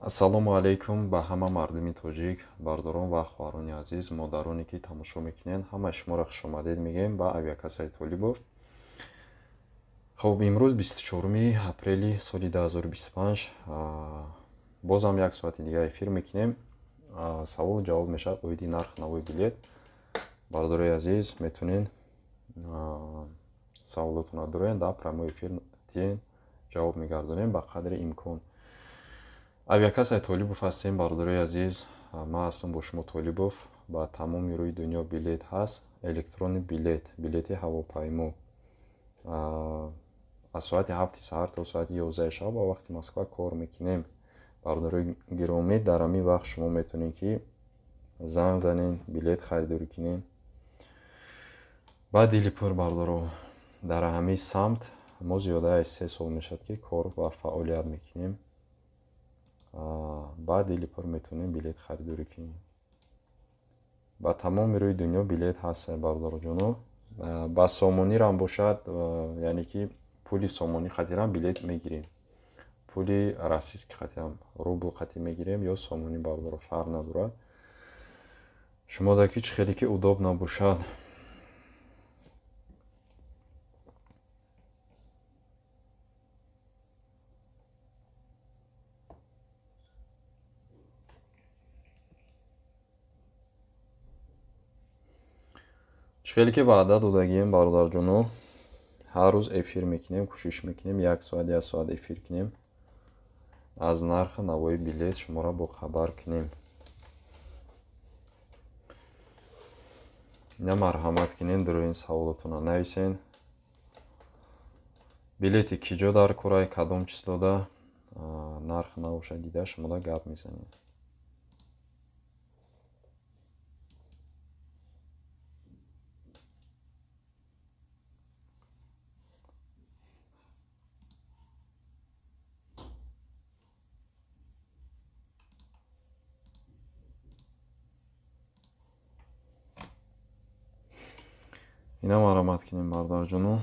Ассалому алайкум ба ҳама мардуми тоҷик, бардорон ва хоҳарони азиз, модароне ки тамошо мекунед, ҳамаи шуморо хушомадед мегӯем ба авиакассаи Толибов. Хоб, имрӯз 24 апрели соли 2025 бозам як соати дига эфир мекунем. Саволу ҷавоб мешавад оиди нарх навои билет. Бардорои азиз, метавонед саволотонро доред, дар прямой эфир тиен, ҷавоб мегардонем ба қадри имкон. Авиакассаи Толибов ҳастем, бародарои азиз. Ман ҳастам бо шумо Толибов. Ба тамоми рӯи дунё билет ҳаст, электронный билет, билети ҳавопаймо. Аз соати 7 саҳар то соати 11 шаб ба вақти Москва кор мекунем. Бародарои гиромӣ, дар ҳамин вақт шумо метавонед ки занг занед, билет харидорӣ кунед. Ба дили пур, бародаро, дар ҳамин самт мо зиёда аз 3 сол мешавад ки кор ва фаъолият мекунем. Ба дили пур метавонем билет харидорӣ кунем. Ба тамоми рӯи дунё билет ҳаст, бародароҷоно. Ба сомонирам бошад, яъне ки пули сомонӣ қатирам билет мегирем. Пули российский қатирам, рубл қатӣ мегирем ё сомонӣ, бародаро, фарқ надорад. Шумо дар ки чӣ хеле ки удобно бошад. Чӣ хеле ки ваъда додагием, бародарҷоно, ҳар рӯз эфир мекунем, кӯшиш мекунем як соат, як соат эфир кунем, аз нархи навои билет шуморо бохабар кунем. Ина марҳамат кунед, дуруин саволотонро нависен. Билети ки ҷо дар курай, кадом числода, нарх навоша дида шумода гап мезанем. Ина марҳамат кунем, бародарҷоно.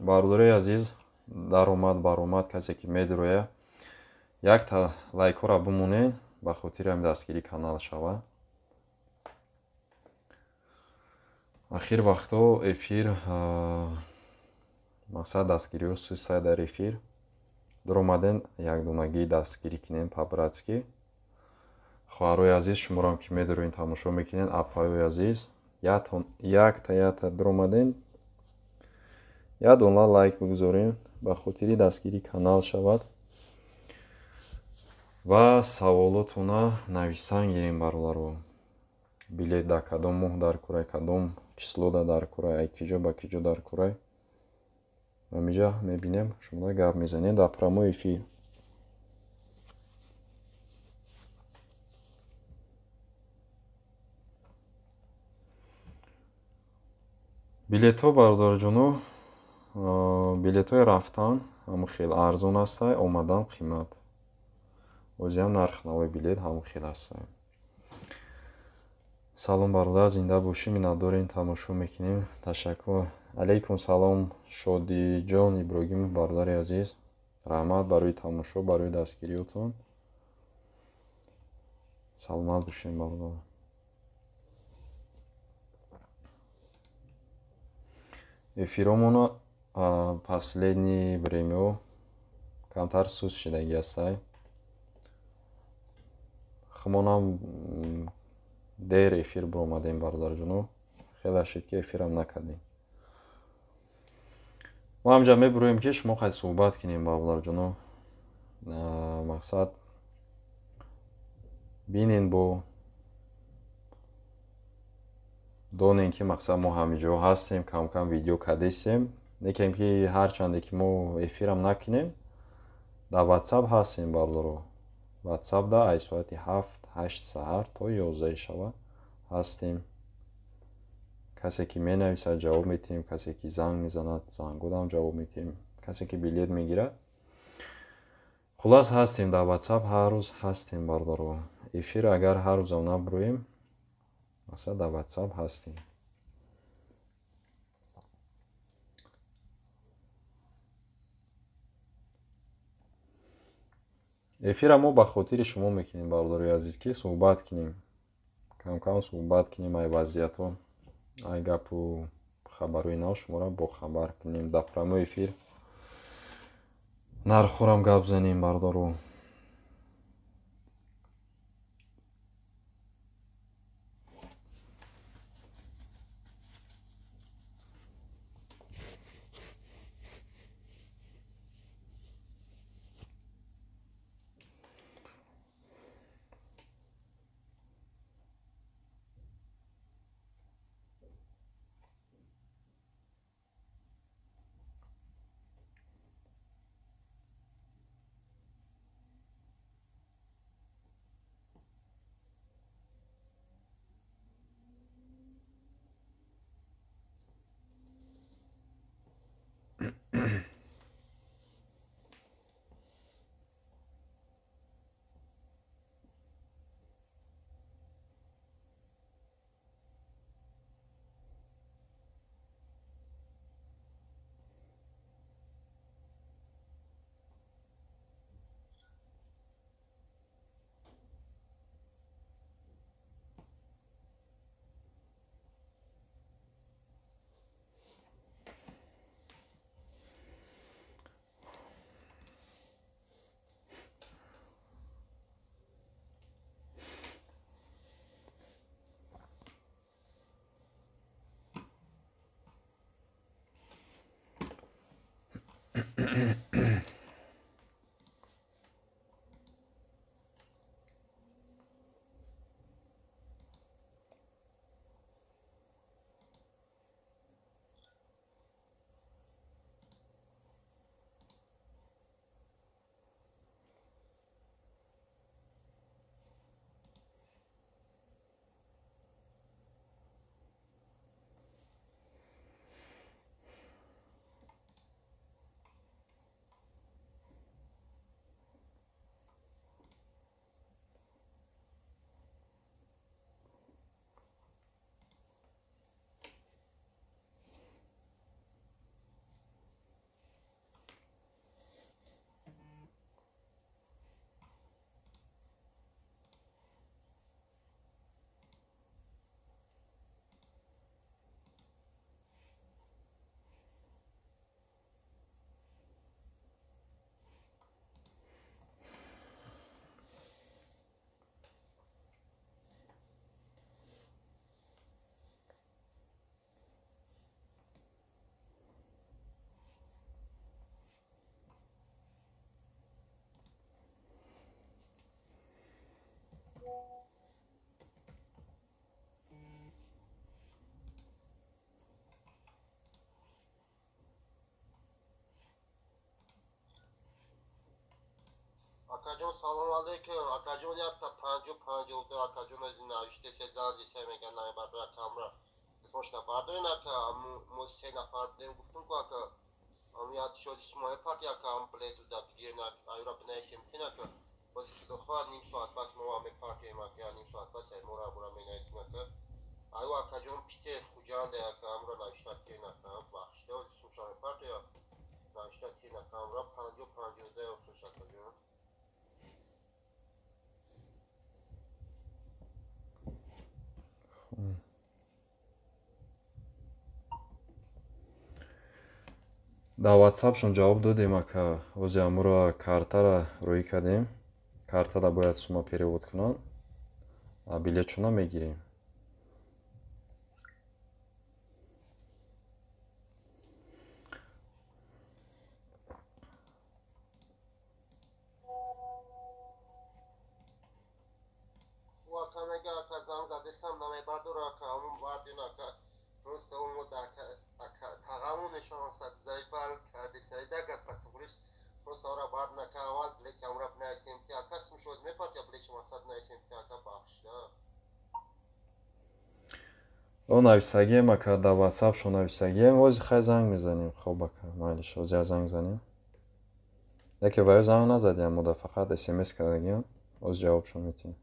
Бародарои азиз, даромад баромад касе ки медуроя, якта лайкҳоро бимонед ба хотири ҳамин дастгирии канал шава. Ахир вақтҳо эфир мақсад дастгириҳо сусай дар эфир. Дуромаден якдонагӣ дастгирӣ кунем по-братски. Хоҳарои азиз, шуморам ки медуроен тамошо мекунед, апаёи азиз, якта якта дуромаден, як дона лайк бигузорем ба хотири дастгирии канал шавад ва саволотона нависан гирем, бародаро. Билет дар кадом моҳ дар курай, кадом числода дар курай, ай киҷо ба киҷо дар курай. Ҳамиҷа мебинем, шумо гап мезанед дар прямой эфир. Билетҳо, бародарҷоно, билетҳои рафтан ҳамон хел арзон ҳастай, омадан қимат. Озиам нарх навои билет ҳамон хел ҳастай. Салом бародар, зинда бошӣ, миннатдорем, тамошо мекунем. Ташаккур. Алейкум салом, Шодиҷон Иброгимов, бародари азиз. Раҳмат барои тамошо, барои дастгириётон. Саломат бошем, бародар. Эфиромона последний время камтар суст шидаги ҳастай. Хумонам дер эфир биромадем, бародарҷоно. Хеле шид ки эфирам накардем. Мо ҳамҷа мебуроем ки шумо қай суҳбат кунем, бародарҷоно. Мақсад бинен, бо донем ки мақсад мо ҳамиҷо ҳастем, кам-кам видео кардесем. Некем ки ҳарчанде ки мо эфирам накунем, дар WhatsApp ҳастем, бародаро. WhatsApp да ай соати 7-8 саҳар то 11 шава ҳастем. Касе ки менависад ҷавоб медиҳем, касе ки занг мезанад зангодам ҷавоб медиҳем, касе ки билет мегирад. Хулас ҳастем дар WhatsApp, ҳар рӯз ҳастем, бародаро. Эфир агар ҳар рӯзам набуроем, масалан дар WhatsApp ҳастем. Эфира мо ба хотири шумо мекунем, бародарои азиз, ки суҳбат кунем, кам-кам суҳбат кунем ай вазъиятҳо, ай гапу хабарҳои нав шуморо бохабар кунем. Дар прямой эфир нархҳорам гап занем, бародаро. Акаҷон, салом алейкум. Акаҷон, якта 50-52 акаҷон аз навиште се занзи се меган намебардора камра. Телефонш набардорин ака, мо се нафар будем, гуфтум ку ака. Ам як шоди шумо парти ака, ам билету да бигирен аюра бинависем тин ака. Бози худо хоҳад ним соат пас мо аме партием ака, ним соат пас мора бура менависем ака. Аю акаҷон Питер Хуҷанде ака, амра навишта тин ака, бахшида ози сумшаме партия. Навишта тин ака, амра 50-52 охирш акаҷон. Дар ватсапшон ҷавоб додем, ака. Ози амуро картара рӯӣ кардем. Картада бояд сума перевод кунанд. А билетшона мегирем. О нависагием, ака, дар ватсапшон нависагием. Ози хай занг мезанем. Хоб, ака, майлиш, ози занг занем. Яке ваё занг назадиам, мода фақат смс кардагиам. Оз ҷавобшон метиҳем.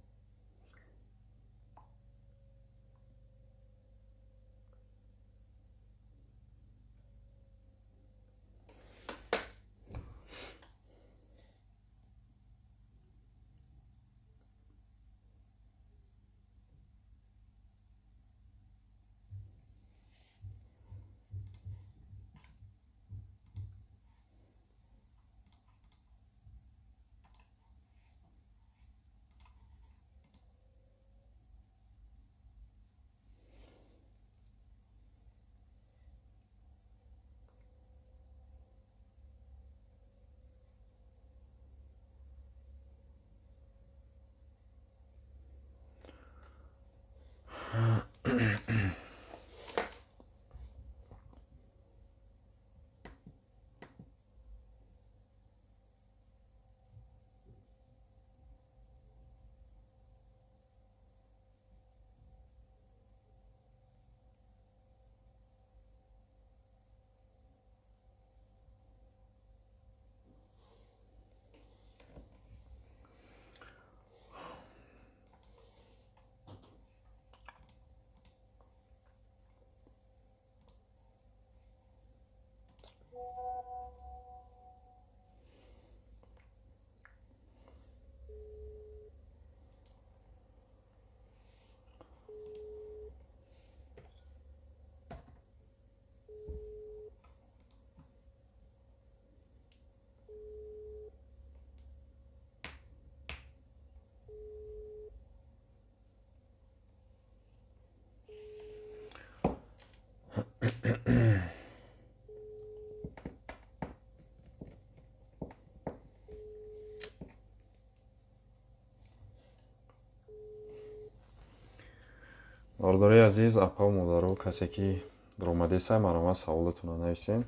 Бародарои азиз, апаву модаро, касе ки даромадесай, марома саволатонро нависем.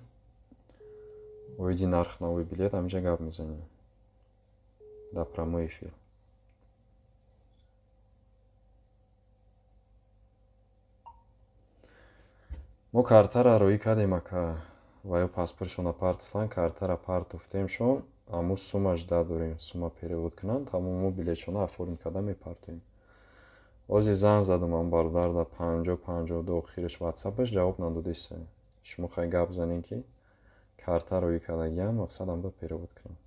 Оиди нарх нави билет ҳаминҷа гап мезанем. Дар прямой эфир. Мо картара роӣ кардем, ака, ва ё паспортшонро партофтан, картара партофтемшон, аммо сумаш дадорем, сума перевод кунанд, тамом мо билетшонро оформ карда мепартоем. Ози занг задам ам бародар да 50-52 охириш ватсапаш ҷавоб надодиста. Шумо хай гап занем ки карта роӣ кардагиам, мақсадам да перевод кунам.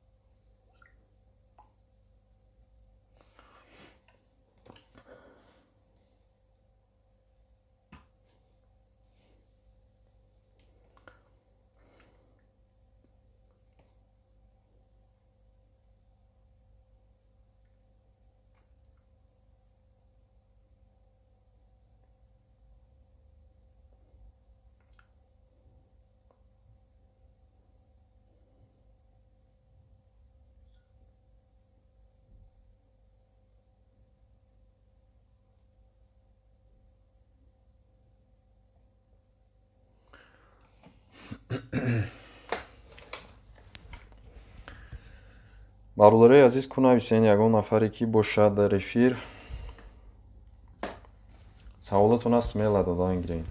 Бародарои азиз, ку нависен ягон нафаре ки бошад дар эфир, саволатонро смело додан гирем.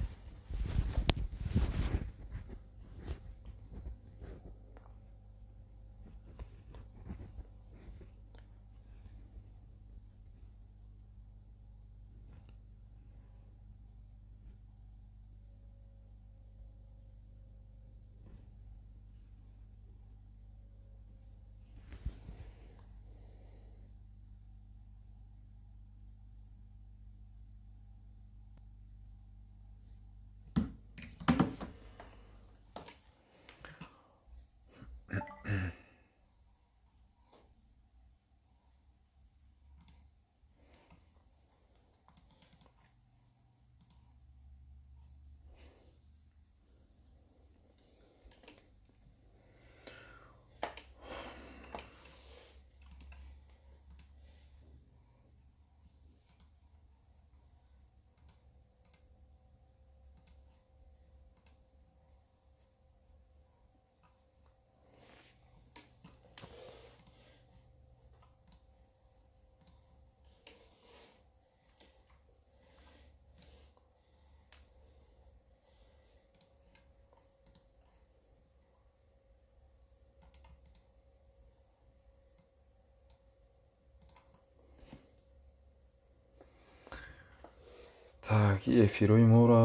Так, эфирҳои моро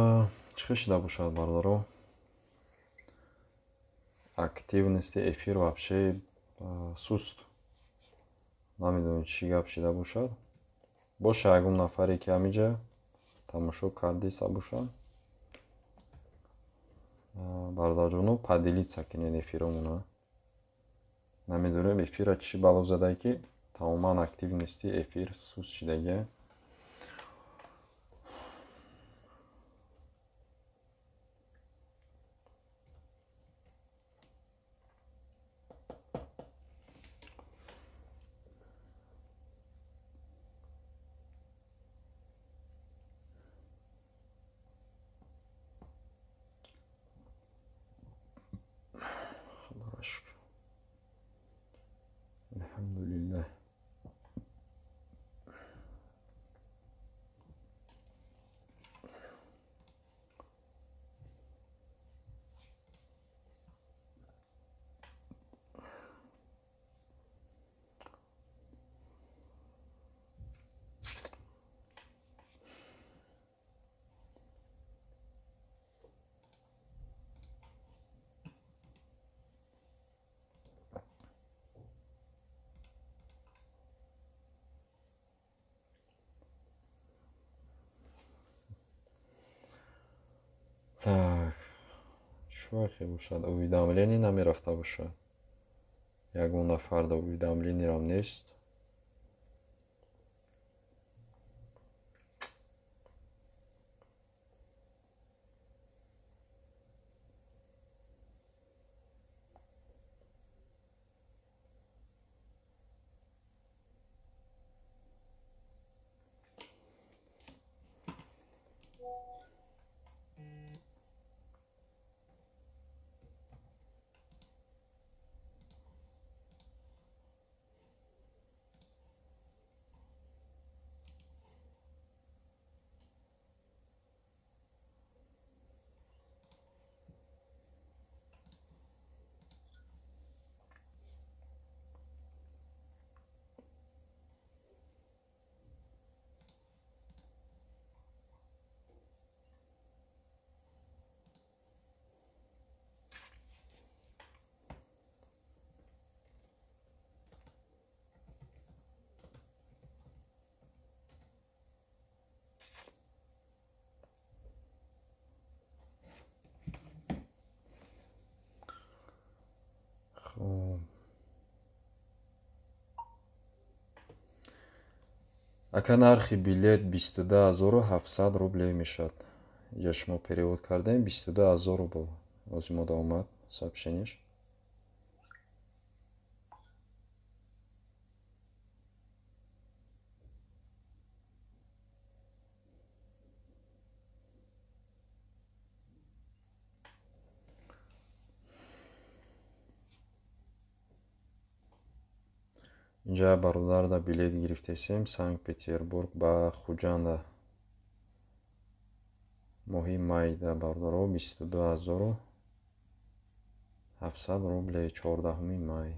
чӣ хел шида бошад, бародаро? Активности эфир вообще суст. Намедонем чӣ гап шида бошад. Боша ягон нафаре ки ҳамиҷа тамошо кардиса бошад. Бародарҷоно, поделиться кунед эфиромона. Намедонем эфира чӣ бало задае ки тамоман активности эфир суст шидагия. Алҳамдулиллаҳ. Так, чӣ вақте бошад? Уведомление намерафта бошад. Ягон нафарда уведомлениерам нест. Ака, нархи билет 22 700 рубле мешавад. Ё шумо перевод кардем 22 000 рубл. Ҳозир мода омад сообщениеш. Инҷа бародарда билет гирифтесем Санкт-Петербург ба Хуҷанда моҳи майда, бародаро, 22 700 рубле, 14-уми май.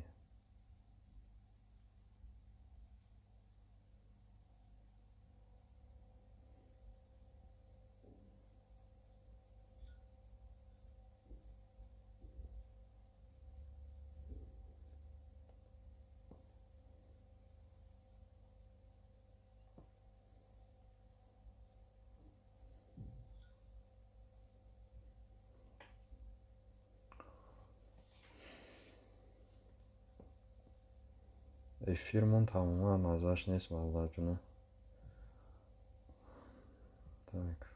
Эфирмон тамоман маззааш нест, бародарҷоно. Так.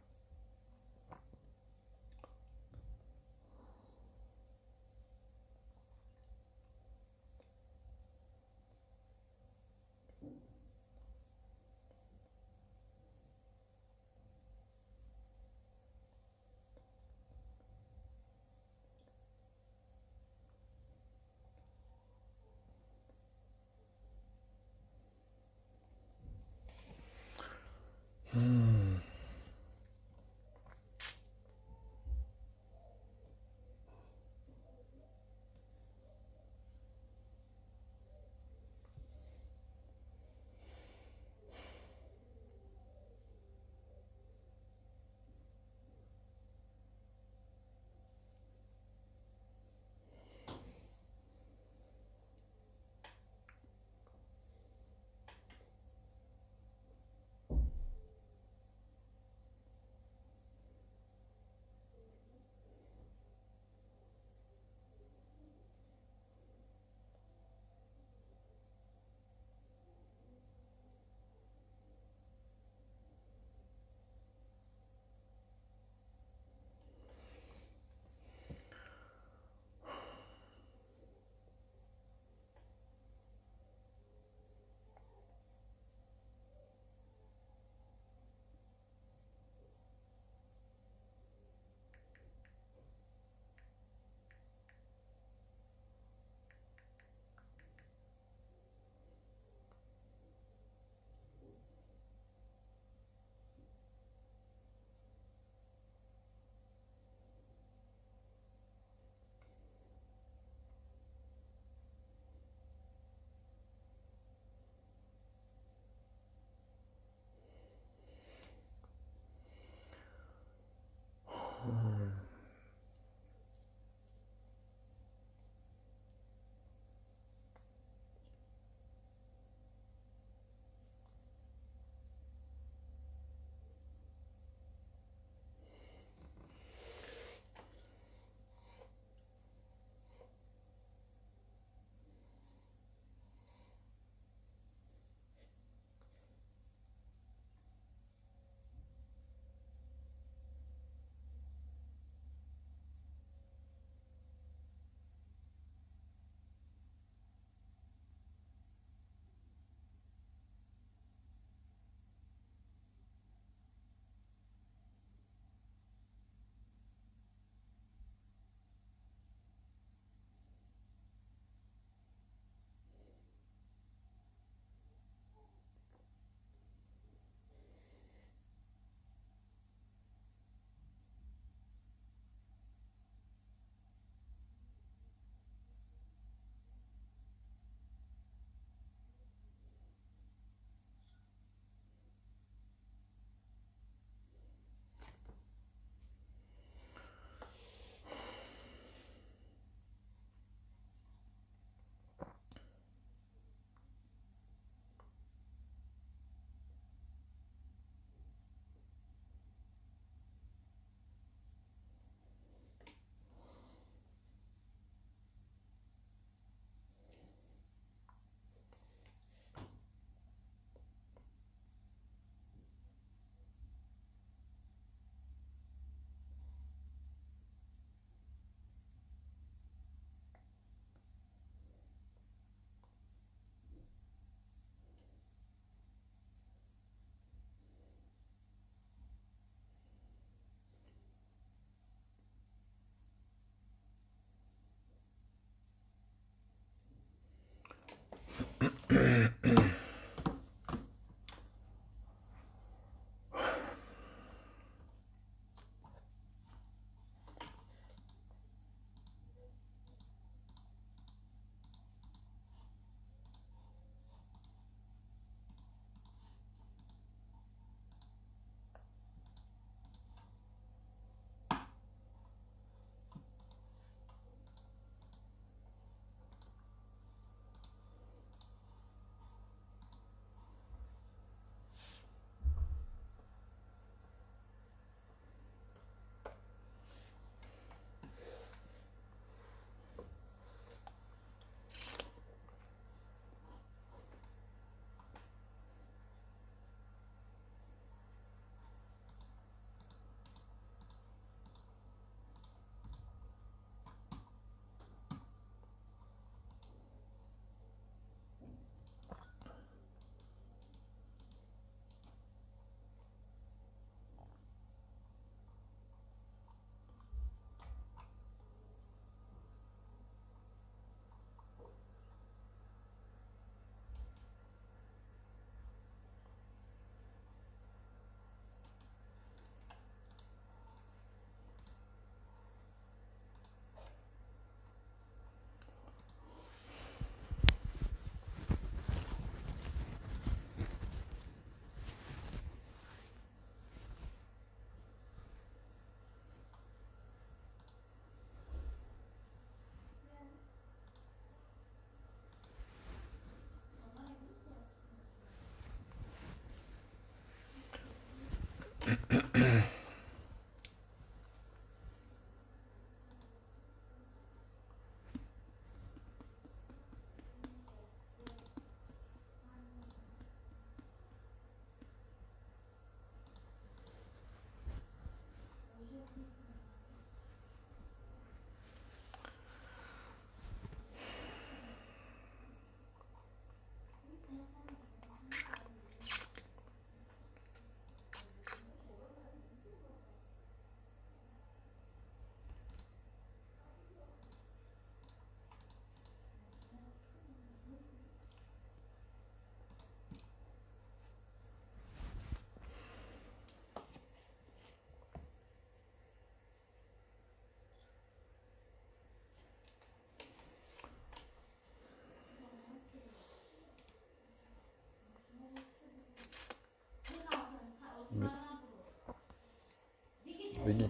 Бигӣ.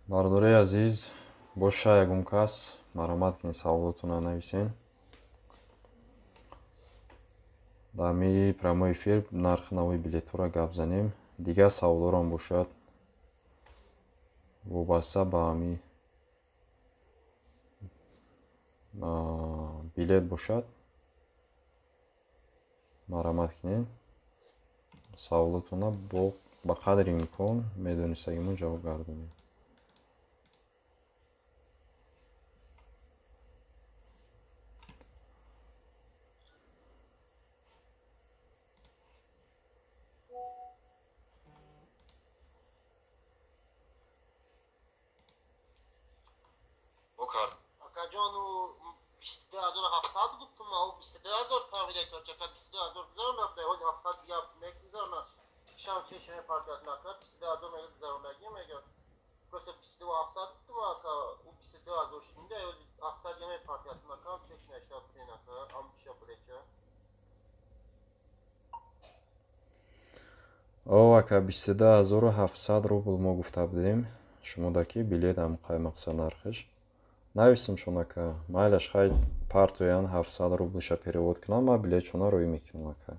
Бардораи азиз, боша ягон кас марҳамат кунед, саволотонро нависен. Дар ми прямой эфир нархи нави билетҳоро гап занем. Дигар саволҳоам бошад вобаста ба ҳами билет бошад, марҳамат кунед. Саволотонро ба қадри имкон медонистагимон ҷавоб гардонем. Акаҷон, 22700 гуфтум, ав 22000 фаҳмида, чака 22000 гузаронда, ҳози 700 дига мегузарона. Шам чешме партият накард, 22000 мега гузарондагӣ мега. Просто 22700 гуфтум, ака, у 22000 шунда, ҳози 700 дига мепартият накард, чешме шаб нака, амча билеча. О, ака, 22700 рубл мо гуфта будем. Шумо даки билет ам қай мақсад нархиш. Нависем шон, ака. Майлаш, хай партоян 700 рублша перевод кунам, ма билетшона рӯй мекунам, ака.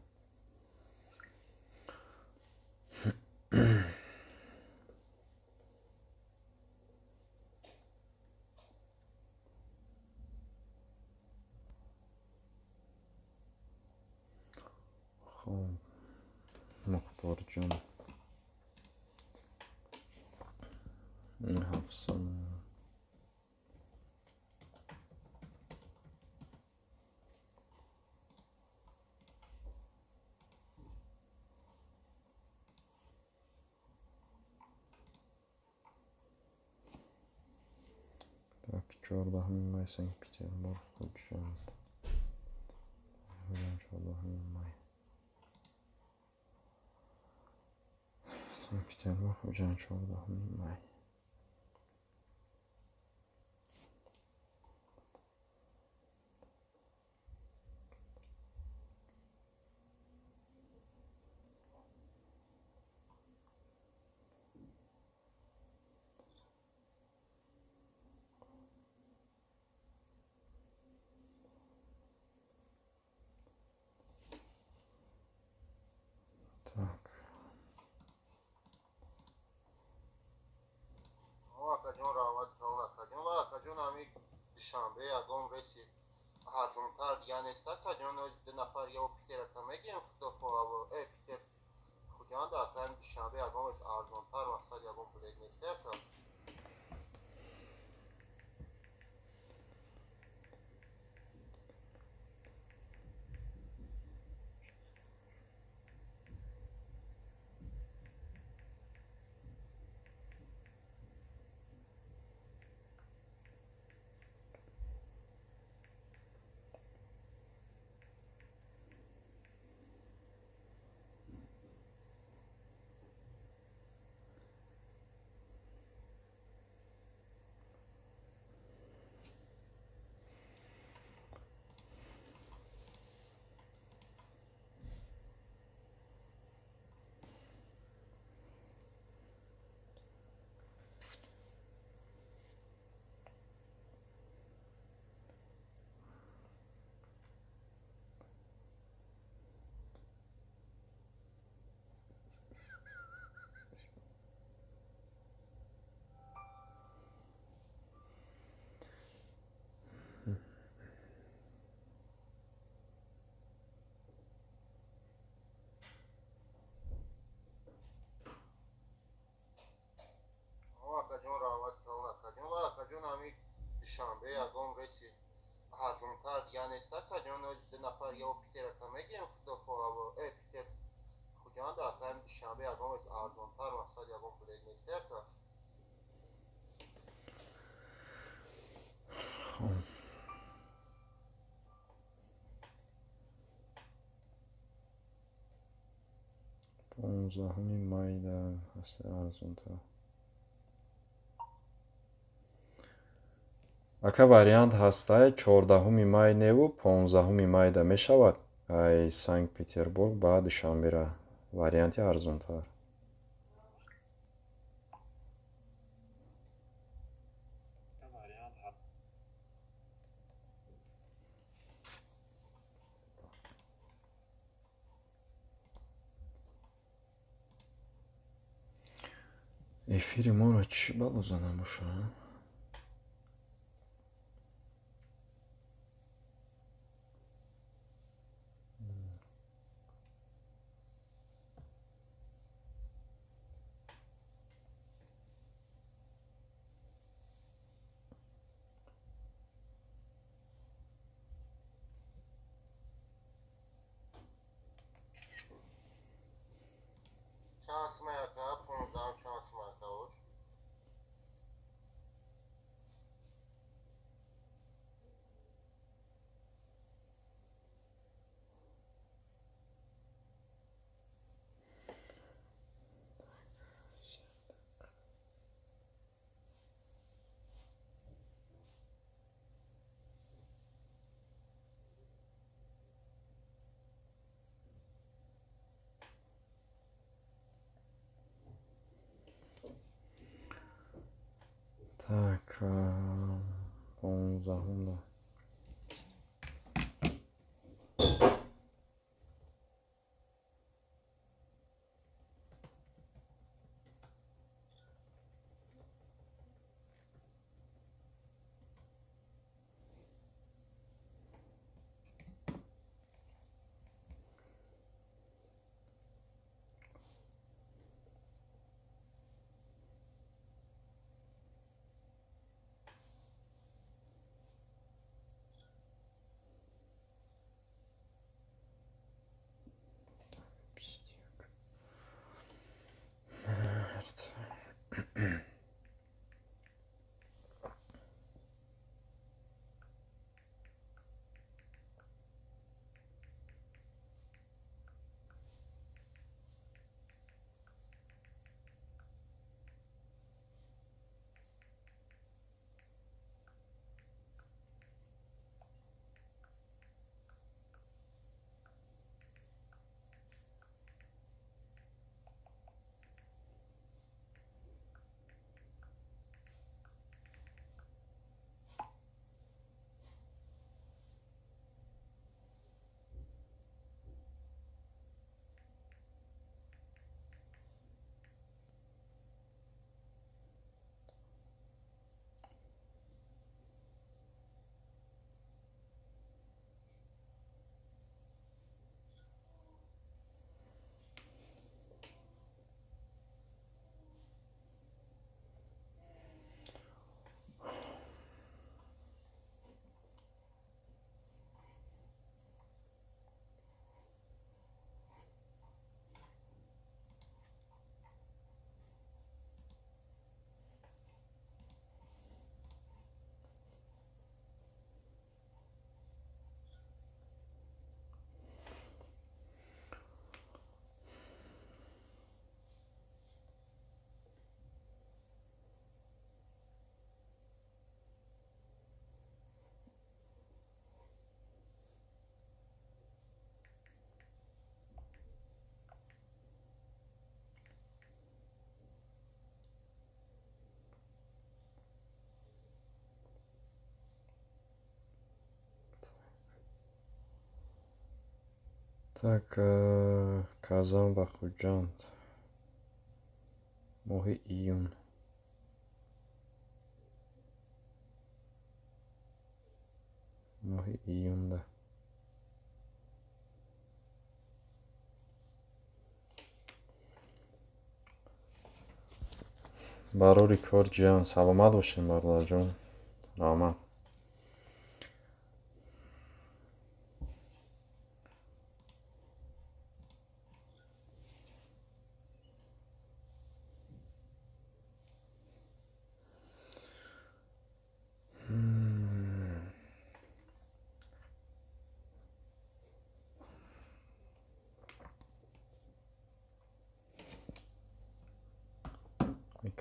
Хоб, Мухторҷон. 700. Так, 14 май, Санкт-Петербург, Хуҷанд. 14 май. Санкт-Петербург, Хуҷанд, 14 май. Так. Акаҷон, раҳмати калон, акаҷон. Ва акаҷон, ҳами Душанбе ягон рейси арзонтар дига нест, акаҷон? Ду нафар ё Питер, ака, мегирем, худо хоҳа, Питер Хуҷанд, ака. Ҳами Душанбе ягон рейс арзонтар, мақсад, ягон билет нест, ака? Акаҷон, раҳмати калон, акаҷон. Ва акаҷон, ҳами Душанбе ягон рейси арзонтар дига нест, акаҷон? Ду нафар ё Питер, ака, мегирем, худо хоҳа, Питер Хуҷанд, ака. Ҳами Душанбе ягон рейс арзонтар, мақсад, ягон билет нест, ака? Хоб. 15 майда ҳаста арзонтар. Ака, вариант ҳастай, 14 май неву 15 майда мешавад. Ай Санкт-Петербург ба Душанбера варианти арзонтар. Эфири моро чӣ бало зада бошад? Чанд сумай, ака, 15-ам чанд сумай, ака, ош? Так, 15-умда. Так, Казан ба Хуҷанд моҳи июн. Моҳи июнда. Барори кор ҷиҳан, саломат бошем, бародарҷон, раҳмат.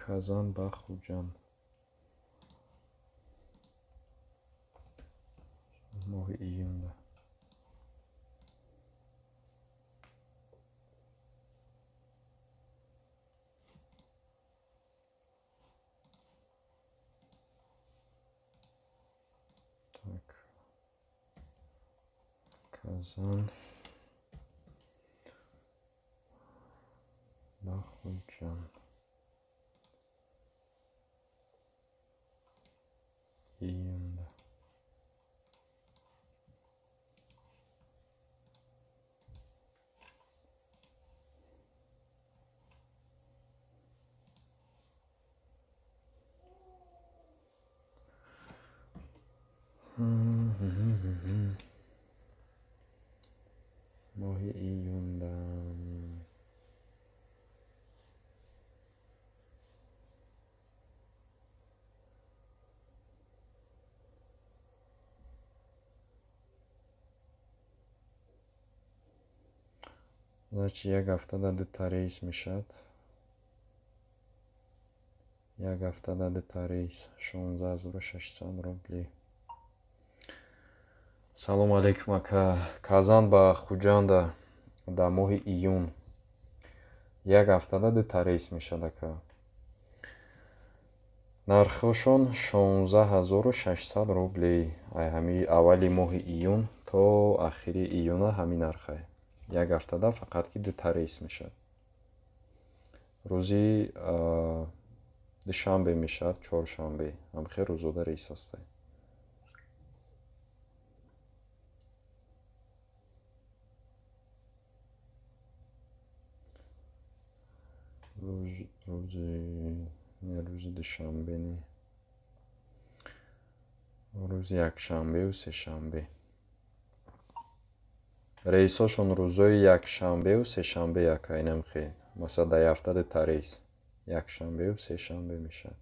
Казан ба Хуҷанд моҳи июнда. Так, Казан ба Хуҷанд июнда. Моҳи июнда. Значит, як ҳафта дар дута рейс мешавад. Як ҳафта дар дута рейс 16 600 рубли. Салому алейкум, ака. Казан ба Хуҷанда дар моҳи июн як ҳафтада дута рейс мешавад, ака. Нархҳошон 16 600 рубли. Ай ҳами аввали моҳи июн то ахири июна ҳамин нархае. Як ҳафтада фақат ки дута рейс мешавад. Рӯзи душанбе мешавад, чоршанбе. Ҳамхел рӯзода рейс ҳастанд. Рӯзи душанбе не. Рӯзи якшанбеу сешанбе. Рейсҳошон рӯзҳои якшанбеу сешанбе, ака, инам хел. Масалан, дар ҳафта дута рейс. Якшанбеу сешанбе мешавад.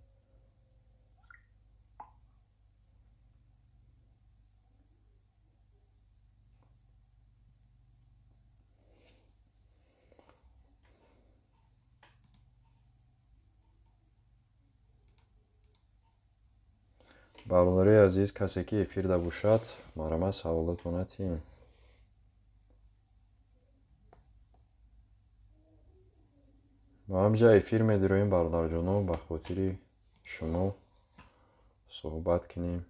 Бародарои азиз, касе ки эфирда бошад, марҳамат, саволотона тиҳем. Мо ҳамҷа эфир медироем, бародарҷоно, ба хотири шумо суҳбат кунем.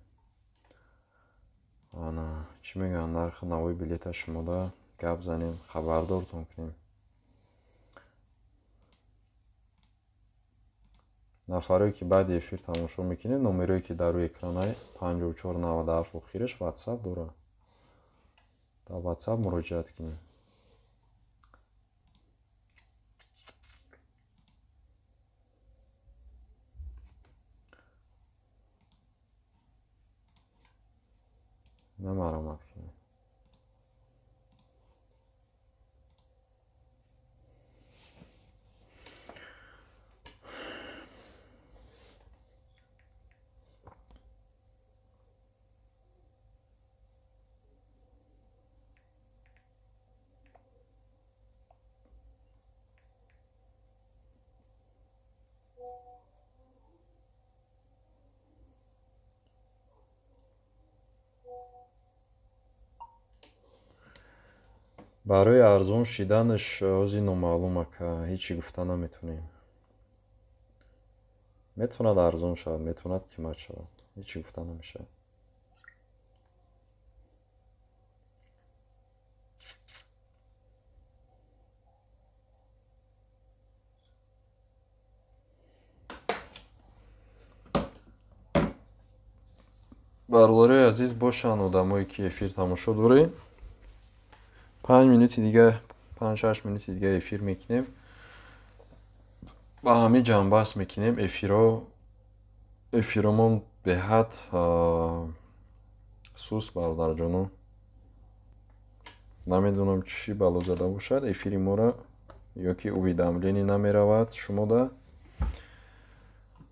Ана, чӣ мегӯянд, нархи навои билета шумода гап занем, хабардортон кунем. Нафарое ки баъди эфир тамошо мекунед, номерое ки дар рӯи экранай 5497 охираш ватсап дорад. Дар ватсап муроҷиат кунед. На марҳамат кунед. Барои арзон шиданаш ҳозир номаълум, ака, ҳечи гуфта наметавонем. Метавонад арзон шавад, метавонад қимат шавад. Ҳечи гуфта намешавад. Бародарои азиз, бошанд одамое ки эфир тамошо дорем. 5 минути дига, 5-6 минути дига эфир мекунем. Ба ҳамин ҷанбаст мекунем. Эфиромон беҳад суст, бародарҷоно. Намедонам чӣ бало зада бошад эфири моро, ё ки уведомление намеравад шумода,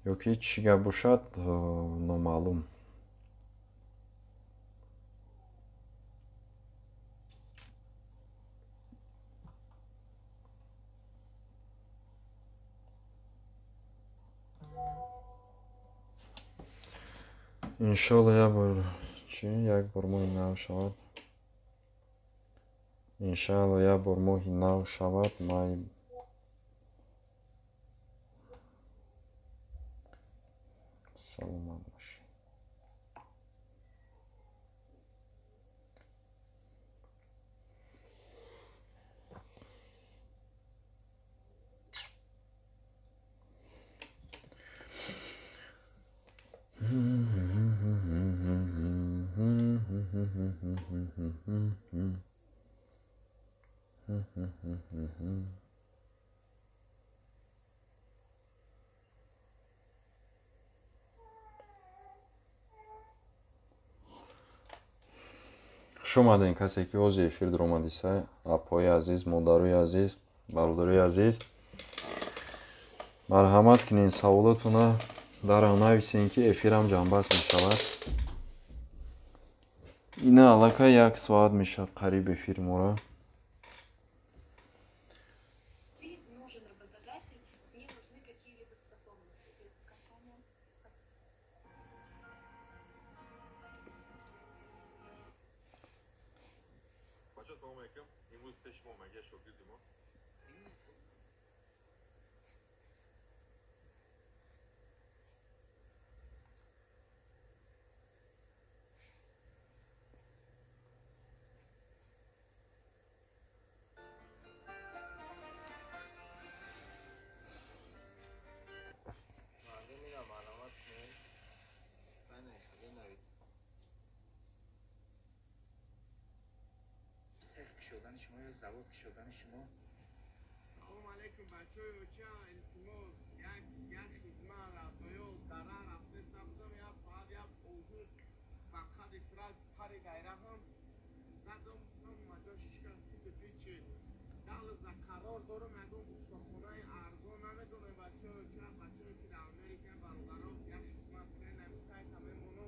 ё ки чӣ гап бошад, номаълум. Иншолло як бор чӣ, як бор моҳи нав шавад. Иншалло як бор моҳи нав шавад, май саломат бошед. Хуш омадем касе ки ҳозир эфир дуромадиса, апои азиз, модарои азиз, бародарои азиз. Марҳамат кунед, саволотона дарам нависен, ки эфирам ҷанбаст мешавад. Ина аллакай як соат мешавад қариб эфири моро. شدن شما یا زواد شدن شما. سلام علیکم بچه‌های اوچا، التماس یک خدمت رفتایو دره رفته بودم، یا فقط یا اوزون فقط افراد پر غیره هم زدم هم مجا شکستی به پیچه دل قرار دارم اگه استخونه ارزان نمیدونه بچه‌های اوچا، بچه‌ای که در امریکا برادرها یک خدمت کنن همین سایت همه مونو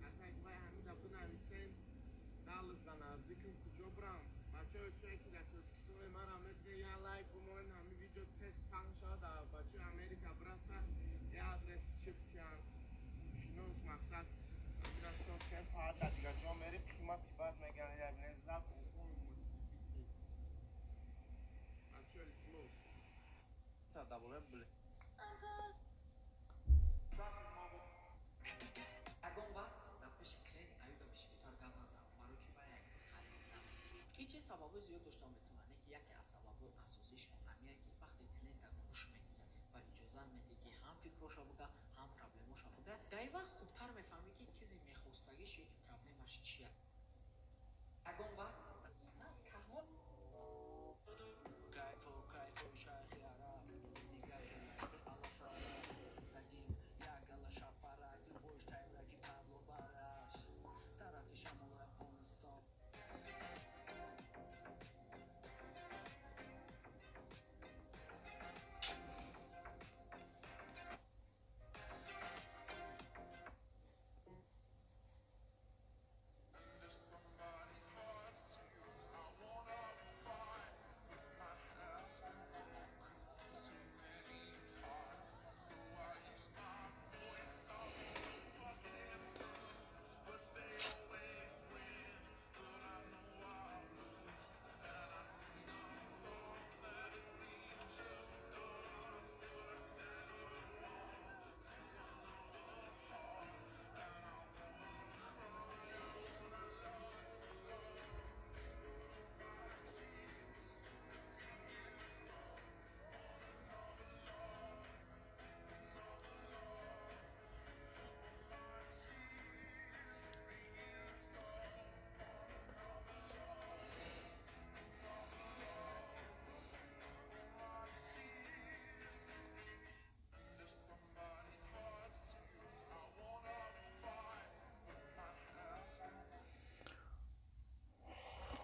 اصلا وای همین دفعه نویسین دل نزدیکم کجا برم. بچه‌های که در تاجیکستان مرا می‌بینن یا لایک بمونن، همین ویدیو تست پخش شود در بچه امریکا برسه، یه آدرس چپ کن شنوز مقصد آدرس که فقط در دیگر جا میری قیمتی بد میگن یک لذت اون بچه التماس تا دوباره بله. ҳеҷ сабабҳои зиёд дошта метавонад, ки яке аз сабабҳои асосиш ҳамие ки вақте клиента гӯш мекунад ва иҷоза медиҳад, ки ҳам фикроша буга, ҳам проблемаша буга, дар ин вақт хубтар мефаҳмӣ, ки чизе мехостагиш проблемаш чия. Ягон вақт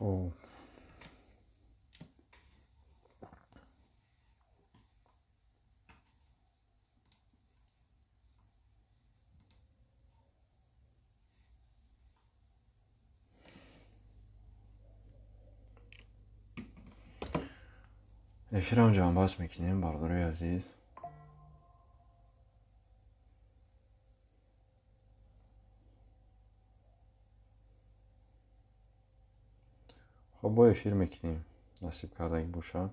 Хуб, эфирам ҷамъбаст мекунем, бардорои азиз. Хоб, бо эфир мекунем, насиб кардагӣ боша.